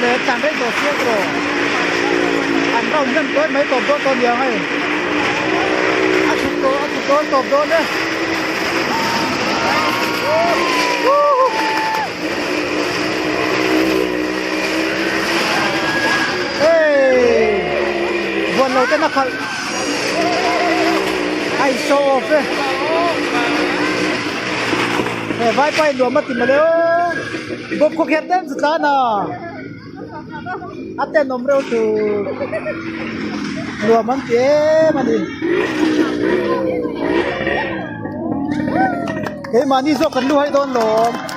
le tlan rei tawh sia tawh an round hnem tawh mai tawp dawn tawh aniang hei a chhuk tawh a chhuk dawn tawp dawn e Hey buan lo ten a khalh a in show off e he vaipa in nuam a ti mawle aw bawp khaw kher tem chu tlan a a tenawm reuh tur nuam an ti em a ni keimahni zawk kan lu haih dawn lawm.